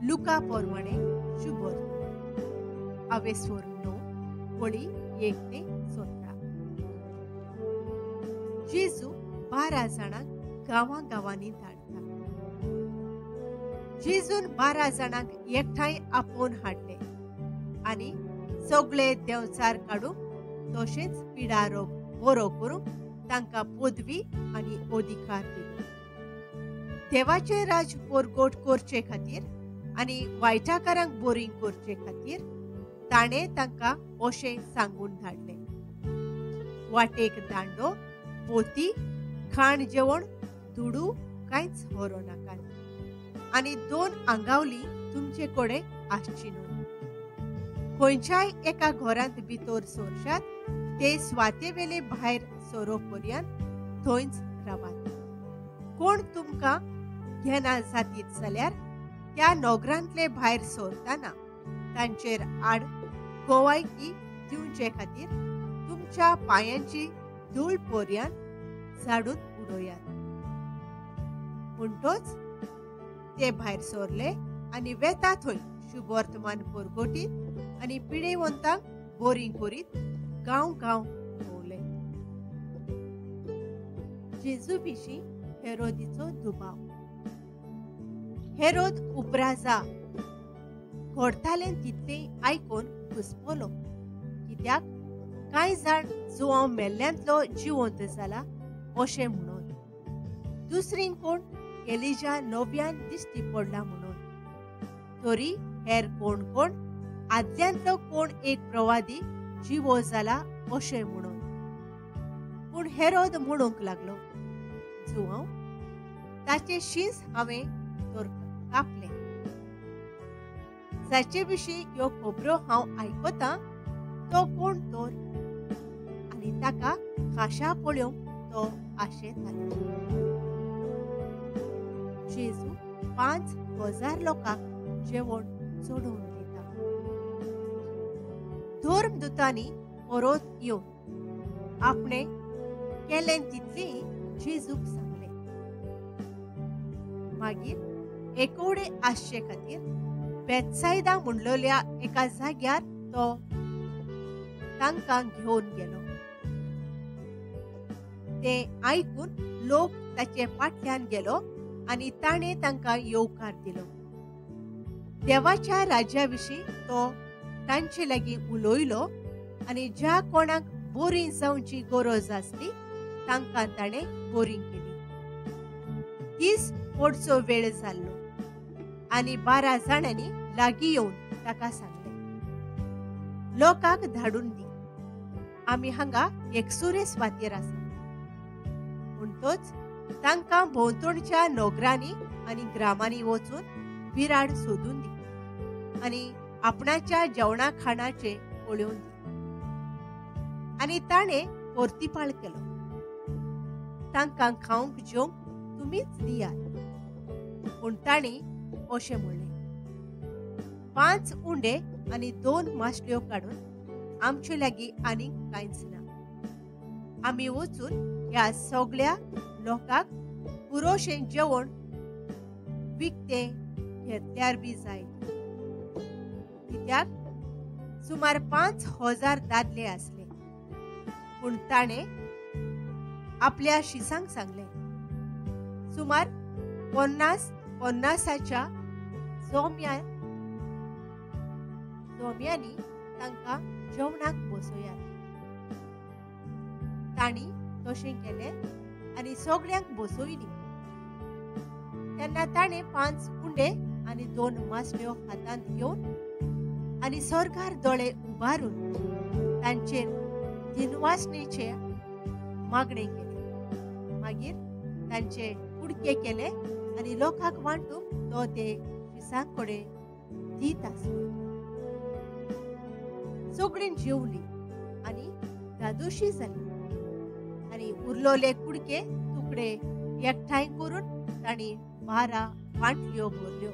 लुका पोरमाणे शुभोर्त अवेस्वर 9 वळी 1 ते 17. जेजू 12 जाणांक गांवां गांवांनी धाडटा. जेजून 12 जाणांक एकठांय आपोवन हाडले आनी सगळे देंवचार काडूंक तशेंच पिडा रोग बरो करूंक तांकां पदवी आनी अधिकार दिलो. देवाचें राज परगट करचे खातीर आनी वायटाकारांक बोरींग करचे खातीर ताणें तांकां अशें सांगून धाडलें, वाटेक दांडो, पोती, खाण जेवण, दुडू कांयच व्हरूं नाकात आनी 2 आंगावली तुमचे कडेन आसची न्हय. खंयच्याय एका घरांत भितर सरशात ते स्वातेवेले भायर सरो पर्यंत थंयच रावात. कोण तुमकां घेना जातीत जाल्यार त्या नगरांतले भायर सरतना तांचेर आड गोवायकी दिवचे खातीर तुमच्या पांयांची धूळ पर्यंत झाडून उडयात. म्हणटोच ते भायर सरले आनी वेता थंय शुभवर्तमान परगटीत आनी पिडेवंतांक बोरींग करीत गांव गांव भोंवले. जेजू विशीं हेरोदीचो दुबाव. हेरोद उपराजा घडतालें तितलें आयकून घुसपलो, कित्याक कांय जाण जुवांव मेल्ल्यांतलो जिवंत जाला अशें म्हणून, दुसरी कोण एलिजा नव्यान दिश्टी पडला म्हणून, तरी हेर कोण कोण आदल्यांतलो कोण एक प्रवादी जिवो जाला अशें म्हणून. पूण हेरोद म्हणूंक लागलो, जुवांव ताचें शींस हांवें तर कापलें, जाचे विशीं ह्यो खबरो हांव आयकतां तो कोण तर, आनी ताका खाशा पळोवंक तो आशेतालो. जेजू 5000 लोकांक जेवण चडोवन दिता. धर्मदूतांनी परत येवन आपणें केलें तितलें जेजूक सांगलें. मागीर एकोडे आसचे खातीर बेत्सायदा म्हणलेल्या एका जाग्यार तो तांकां घेवन गेलो. तें आयकून लोक ताचे फाटल्यान गेलो आनी ताणें तांकां येवकार दिलो. देवाच्या राज्या विशीं तो तांचे लागीं उलयलो आनी ज्या कोणाक बोरी जावची गरज आसली तांकां ताणें बोरी केली. 30 पडचो वेळ जाल्लो आनी 12 जाणांनी लागीं येवन ताका सांगलें, लोकांक धाडून दी, आमी हांगा एकसुरे स्वातीर आसा. म्हणटोच तांकां भोंवतणच्या नगरांनी आनी ग्रामांनी वचून बिराड सोदून दी आनी आपणाच्या जेवणा खाणाचें पळोवन दी. आनी ताणें परतिपाळ केलो, तांकां खावंक जेवंक तुमीच दियात. पूण तांणी अशें म्हणलें, 5 उंडे आनी 2 मासल्यो काडून आमचे लागीं आनीक कांयच ना. आमी वचून ह्या सगळ्या लोकांक पुरोशें जेवण विकतें घेतल्यार बी जाय, कित्याक सुमार 5000 दादले आसले. पूण ताणें आपल्या शिसांक सांगलें, सुमार 50-50 जोम्यांनी तांकां जेवणाक बसयात. तांणी तशें केलें आनी सगळ्यांक बसयली. तेन्ना ताणें 5 उंडे आनी 2 मासल्यो हातांत घेवन आनी सरकार दोळे उबारून तांचेर दिनवासणेचे मागणें केलें. मागीर तांचे कुडके केले आनी लोकांक वांटूंक तो ते शिसां कडेन दीत आसलो. सगळीं जेवली आनी धादोशी जाली आनी उरलोले कुडके तुकडे एकठांय करून तांणी 12 वांटल्यो भरल्यो.